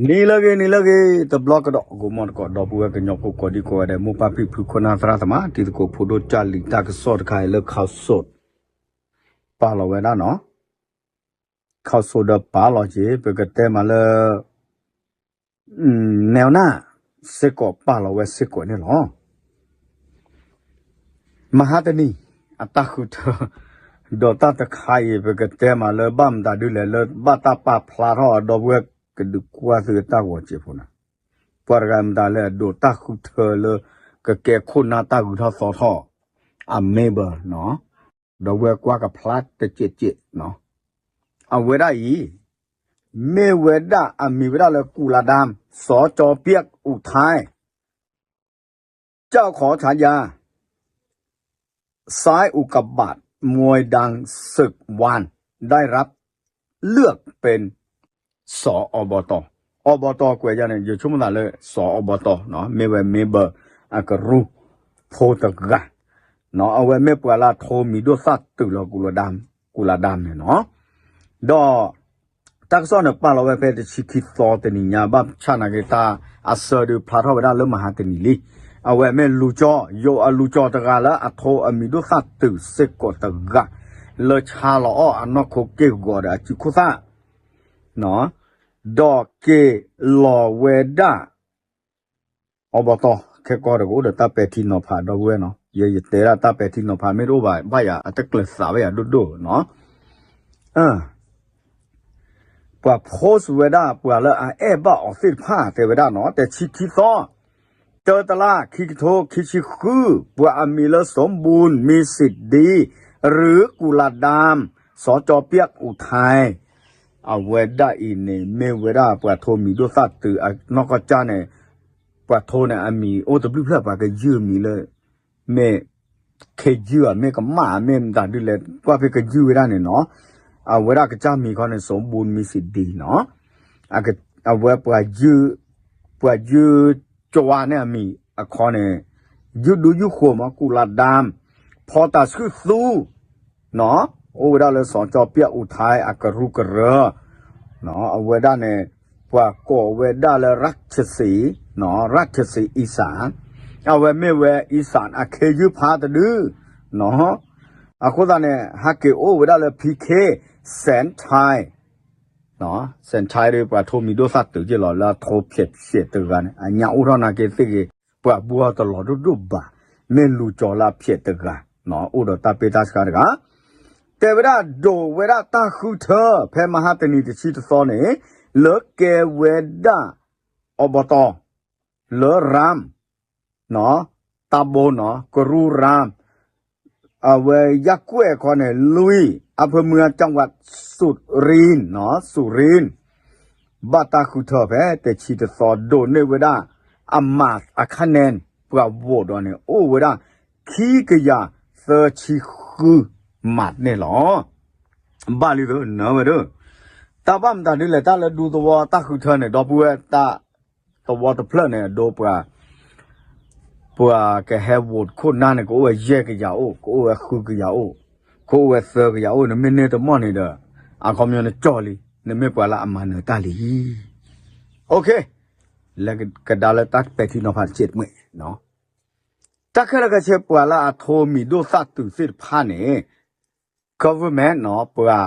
နံၤလၢအဂ့ၤ နံၤလၢအဂ့ၤ တဘျီကဒီး ဂီၤမီၢ်တကိး ဒီပုၢ်ဝဲၢ်ကညီဖိကိးဒံကိးဂၤဒဲး မိၢ်ပၢ်ဖံဖု ခိၣ်နၢ်သရၣ်သမါ တံၤသကိးဖိဒိၣ်ကၢ်လံၤ တၢ်ကစီၣ်တခါအံၤလၢ Khaosod ပာ်လီၤဝဲဒၣ်နီၤ Khaosod ဒီးပာ်လီၤက့ၤ ပကတဲမးလၢ နဲဝ်နၢ် စ့ၢ်ကီးပာ်လီၤဝဲစ့ၢ်ကီးန့ၣ်လီၤ. မဟါတနံၤ အတၢ်ဃုထၢ ဒီးတၢ်တခါအံၤ ပကတဲမးလၢဘၣ်မတၤဒ်လဲၣ် လၢဘၣ်တၢ်ပာ်ဖျါထီၣ် ဒီပုၢ်ဝဲၢ်ကဒုးကွၢ်သုတၢ်ဂီၤစ့ၢ်ဖိန့ၣ် ပှၤတဂၤမတၤလဲၣ် အဒိးတၢ်ဃုထၢလၢ ကကဲခိၣ်နၢ်တၢ်ဂုၤထီၣ်သီထီၣ် အ member နီၤ ဒီပုၢ်ဝဲၢ်ကွၢ်ကဖျါတစဲးစဲးနီၤ အဝဲဒၣ်အံၤ မ့ၢ်ဝဲဒၣ်အမံၤဝဲဒၣ်လၢ ကုလားတန် စီၤကၠီၤပျဲးအူးထဲ เจ้าของฉายา ซ้ายอุกกาบาต มวยดังศึกวัน ได้รับเลือกเป็น สอบต อบต ကွဲးယၤန့ၣ် ယဆိကမိၣ်သးလၢ စီၤ อบต နီၤ မ့ၢ်ဝဲ member အကရူၢ်ဖိတဂၤ နီၤ အဝဲမ့ၢ်ပှၤလၢအထိမံၤဒိၣ်သၣ်တုၤလီၤ ကုလားတန် ကုလားတန်န့ၣ်နီၤ ဒီး တၢ်ကစီၣ်န့ၣ်ပာ်လီၤဝဲဖဲတဆံခံသီတနံၤညါ ဘၣ်ဆၣ်နာ်က့ၤတၢ်အဆၢဒုးဖျါထီၣ်ဝဲဒၣ်လၢမဟါတနံၤလံ. အဝဲမ့ၢ်လူၤကၠီ ယိၤအလူၤကၠီတဂၤလၢအထိအမံၤဒိၣ်သၣ်တုၤစ့ၢ်ကီးတဂၤ လၢဆါလီၤအီၣ်အနီၢ်ခိက့ၢ်ဂီၤဒီးအစုခိၣ်သၣ် ဒီးက့ၤလီၤဝဲဒၣ် အဘီတီၢ် ခဲကီၢ်ဒီးကအိၣ်ဒီးတၢ်ပဲာ်ထံနီၤဖးဒီပုၢ်ဝဲၢ်နီၤ, ယဲယတဲဒၣ်တၢ်ပဲာ်ထံနီၤဖးမ့ၢ်တအိၣ်ဘၣ် ဘၣ်ယၤအတကျၢၤသးဝဲယၤဒိၣ်ဒိၣ်နီၤ. ပှၤ post ဝဲဒၣ် ပှၤလၢအအဲၣ်ဘၣ်အီၤသ့ၣ်တဖၣ်တဲဝဲဒၣ်နီၤ, တဆံခံသီ တၢတလါ ခံကထိခံဆံဃု ပှၤအမံၤလၢ สมบูรณ์ มีสิทธิ์ดี หรือ กุหลาบดำ สจ เปี๊ยกอุทัย အဝဲဒၣ်အံၤန့ၣ် မ့ၢ်ဝဲဒၣ်ပှၤထိမံၤဒိၣ်သၣ်တုၤအနီၢ်ကီၢ်ကၢ်န့ၣ် ပှၤထိန့ၣ်အမံၤအိၣ်တဘျုးဖျၢၣ် ပှၤကယုၢ်မံၤလၢ မ့ၢ် ခ့ယုၢ်ဧါ မ့ၢ်ကမၣ်ဧါ မ့ၢ်မတၤဒ်လဲၣ် ကွၢ်ဖဲကယုၢ်ဝဲဒၣ်န့ၣ်နီၤ, အဝဲဒၣ်ကစၢ်မံၤခီန့ၣ် สมบูรณ์ มีสิทธิ์ดี နီၤ, အဝဲ ပှၤယုၢ်ကၠွါန့ၣ်အမံၤအခီန့ၣ် ယုၢ်ဒူယုၢ်ဃိၤမး กุหลาบดำ ဖီတၢ်ဆှုၣ်သူ နီၤ, အိၣ်ဝဲဒၣ်လၢ สจ เปี๊ยกอุทัย အကရူၢ်ကရၢ အဝဲဒၣ်န့ၣ် ပှၤကိးဝဲဒၣ်လၢ ราชสีห์ နီၤ, ราชสีห์ อีสาน အဝဲမ့ၢ်ဝဲ อีสาน အခ့ယုၢ်ဖးတဒု နီၤ, အဃိသတးန့ၣ် ဟဲက့ၤအိၣ်ဝဲဒၣ်လၢ พีเค แสนชัย แสนชัย ဒီးပှၤထိမံၤဒိၣ်သၣ်တုၤက့ၤလီၤ လၢအထိဖျဲးဖျဲးတဂၤန့ၣ် အညါအိၣ်ထီၣ်နာ်က့ၤသ့ၣ်ဂ့ၤ ပှၤဘှီတလီၤဒိၣ်ဒိၣ်ဘၣ် မ့ၢ်လူၤကၠီၤလၢအဖျဲးတဂၤ နီၤ, အိၣ်ဒီးတၢ်ပ့တၢ်ဆှါတဂၤ တဲဝဲဒၣ်ဒိးဝဲဒၣ်တၢ်ဃုထၢ ဖဲမဟါတနံၤတဆံတသီန့ၣ် လၢကဲဝဲဒၣ် အဘီတီၢ် လၢ ရမ် နီၤ, တၢ်ဘိနီၤ ကရူၢ်ရမ် အဝဲ ရပ်ကွက် ခီန့ၣ် လွံၢ် อำเภอเมือง จังหวัดสุรินทร์ နီၤ สุรินทร์ ဘၣ်တၢ်ဃုထၢဖဲတဆံတသီ ဒိးန့ၢ်ဝဲဒၣ် အမၤအခါနဲၣ် ပှၤ vote ဒီးန့ၣ် အိၣ်ဝဲဒၣ် ခံကယၤသၢဆံဃု မးန့ၣ်လီၤ. ဘၣ်လံသနၢဝဲဒၣ် တၢ်ဘၣ်မတၤဒ်လဲၣ် တၢ်လၢဒူသဝီတၢ်ဃုထၢန့ၣ် ဒီပုၢ်ဝဲၢ်တၢ်သဝီတဖျၢၣ်န့ၣ် အဒိ ပှၤကဟဲ vote ခိၣ်နၢ်န့ၣ် ကအိၣ်ဝဲယဲၢ်ကယၤအိၣ် ကအိၣ်ဝဲဃုကယၤအိၣ် ကအိၣ်ဝဲသၢကယၤအိၣ် နမ့ၢ်န့ၢ်တမီၢ်န့ၣ်ဒီး အခီပညီနကၠီၣ်လံ နမ့ၢ်ပှၤလၢအမၤနၢၤတၢ်လံ OK လဲၤကဒါလၢတၢ်ပဲာ်ထံနီၤဖးတစဲးတမှဲၣ် တၢ်ခဲလၢာ်ခဲဆ့ ပှၤလၢအထိမံၤဒိၣ်သၣ်တုၤသ့ၣ်တဖၣ်န့ၣ် government နီၤ ပှၤ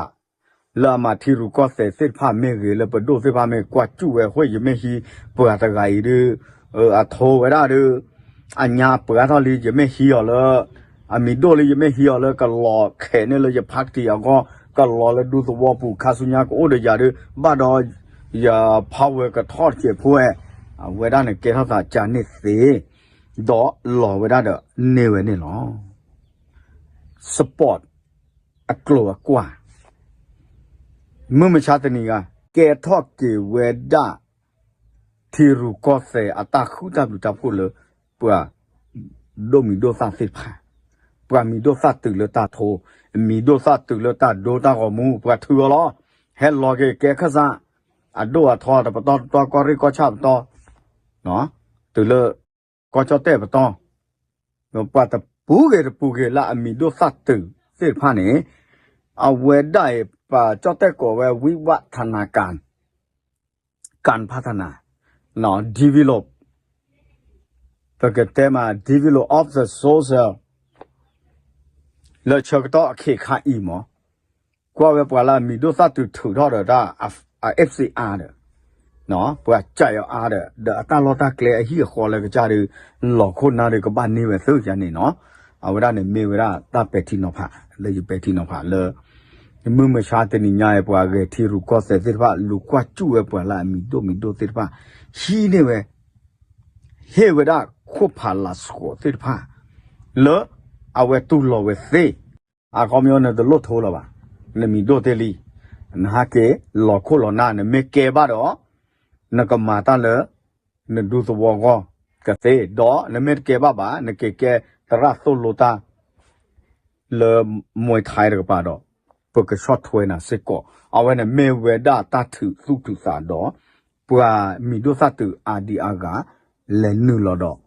လၢအမၤထံရူၢ်ကီၢ်သဲးသ့ၣ်တဖၣ်မ့ၢ်ဂ့ၤ လၢပဒိၣ်သ့ၣ်တဖၣ်မ့ၢ် ကွၢ်စူၣ်ဝဲဃိ ယမ့ၢ်ဟံးပှၤတဂၤအံၤဒုး အထိဝဲဒၣ်ဒီး အညါပှၤထီၣ်လံ ယမ့ၢ်ဟံးအီၤလၢ အမံၤဒိၣ်လံ ယမ့ၢ်ဟံးအီၤလၢကလီၤခဲးန့ၢ်လၢယ party အဂီၢ် ကလီၤလၢဒူသဝီပူၤ ခါဆူညါကအိၣ်ဒီးယၤဒီး ဘၣ်ဒီး ယ power ကထီၣ်တစဲးဖိဝဲ အဝဲဒၣ်န့ၣ် ကဲထီၣ်သးကၢန့ၢ်သ့ ဒီးလီၤဝဲဒၣ်ဒီးန့ၢ်ဝဲန့ၣ်လီၤ. support အကျိၤအကွၢ် မုၢ်မဆါတနံၤဂၤ ကဲထီၣ်က့ၤဝဲဒၣ် ထံရူၢ်ကီၢ်သဲးအတၢ်ဃုတၢ်ဘျုးတၢ်ဖှိၣ်လၢ ပှၤဒိၣ်မံၤဒိၣ်သၣ်သ့ၣ်တဖၣ် ပှၤမံၤဒိၣ်သၣ်တုၤလၢတၢ်ထိ မံၤဒိၣ်သၣ်တုၤလၢတၢ်ဒိတၢ်ဂီၤမူ ပှၤထုးအီၤလီၤ ဟဲလီၤက့ၤကဲခၢၣ်စး အဒိၣ်အထီတပတီၢ်တပတီၢ် ကီၢ်ရ့ၣ်ကီၢ်ဆၣ်ပတီၢ် တုၤလၢ ကီၢ်ကၠီၣ်တဲၣ်ပတီၢ် ပှၤတပူၤဂ့ၤတပူၤဂ့ၤလၢအမံၤဒိၣ်သၣ်တုၤသ့ၣ်တဖၣ်န့ၣ် အဝဲဒၣ်အံၤ ပှၤကၠီၣ်တဲၣ်ကိးဝဲ ဝိဝထနၢၣ်ကၣ် การพัฒนา develop ပကတဲမး develop of the social လၢဆၢကတီၢ်အခ့အခါအံၤမး ကွၢ်ဝဲပှၤလၢအမံၤဒိၣ်သၣ်တုၤထုးထီၣ်ဒီးတၢ် အ FC အါဒီး ပှၤကၢ်ယီၤအါဒီး ဒီးအတၢ်လီၢ်တၢ်ကျဲအဟံၣ်အဃီလၢကစၢ်ဒုး လီၤခိၣ်နၢ်ဒုးကဘၣ်န့ၢ်ဝဲသုယါန့ၣ်နီၤ. အဝဲဒၣ်န့ၣ်မ့ၢ်ဝဲဒၣ်တၢ်ပဲာ်ထံနီၤဖး လၢယပဲာ်ထံနီၤဖးလၢ မုၢ်မဆါတနံၤညါအံၤ ပှၤဂဲၤထံရူၢ်ကီၢ်သဲးသ့ၣ်တဖၣ် လူၤကွၢ်စူၣ်ဝဲပှၤလၢအမံၤဒိၣ်မံၤဒိၣ်သ့ၣ်တဖၣ် ဟံးန့ၢ်ဝဲ ဟ့ၣ်ဝဲဒၣ်ခိၣ်ဖးလၤစှီၤသ့ၣ်တဖၣ် လၢအဝဲတူၢ်လိာ်ဝဲသ့ အခီပညီနတလိၣ်ထိလၢၤဘၣ်, နမံၤဒိၣ်သ့လံ, နဟဲက့ၤလီၤခိၣ်လီၤနၢ် နမ့ၢ်ကဲဘၣ်ဒီး နကမၤတၢ်လၢ နဒူသဝီအဂီၢ်ကသ့, ဒီးနမ့ၢ်တကဲဘၣ်ဘၣ် နက့ၤကဲသရၣ်သိၣ်လိတၢ် လၢ Muay Thai တကပၤဒီး ပကဆီၣ်ထွဲနၤစ့ၢ်ကီး, အဝဲန့ၣ်မ့ၢ်ဝဲဒၣ်တၢ်ထုးသူၣ်ထုးသးဒီး ပှၤမံၤဒိၣ်သၣ်တုၤအါဒံအါဂၤ လဲၤနုာ်လီၤဒီး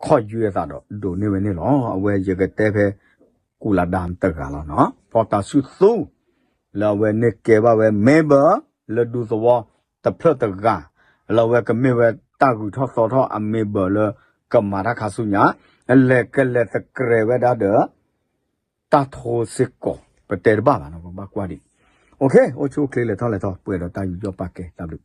ခီၣ်ယွဲအသးဒီးဒိးန့ၢ်ဝဲန့ၣ်လီၤ. အဝဲယကတဲဖဲ ကူၤလးဒၣ်တဂၤလီၤနီၤ, ဖီၣ်တၢ်ဆူၣ်သူ လၢအဝဲန့ၢ်ကဲဘၣ်ဝဲ member လၢဒူသဝီတဖျၢၣ်တဂၤ, လၢအဝဲကမ့ၢ်ဝဲတၢ်ဂုၤထီၣ်သီထီၣ်အ member လၢကမၤတၢ်ခါဆူညါ, လဲၤကလဲၤသကြဲးဝဲဒၣ်ဒီး တၢ်ထိစ့ၢ်ကီး ပတဲတဘၣ်ဘၣ်နီၤ ပဘၣ်ကွၢ်ဒံး, အိၣ်ဆူၣ်အိၣ်ချ့လဲၤထီၣ်လဲၤထီၣ် ပှဲၤဒီးတၢ်ယူးယီၣ်ပာ်ကဲ တၢ်ဘျုး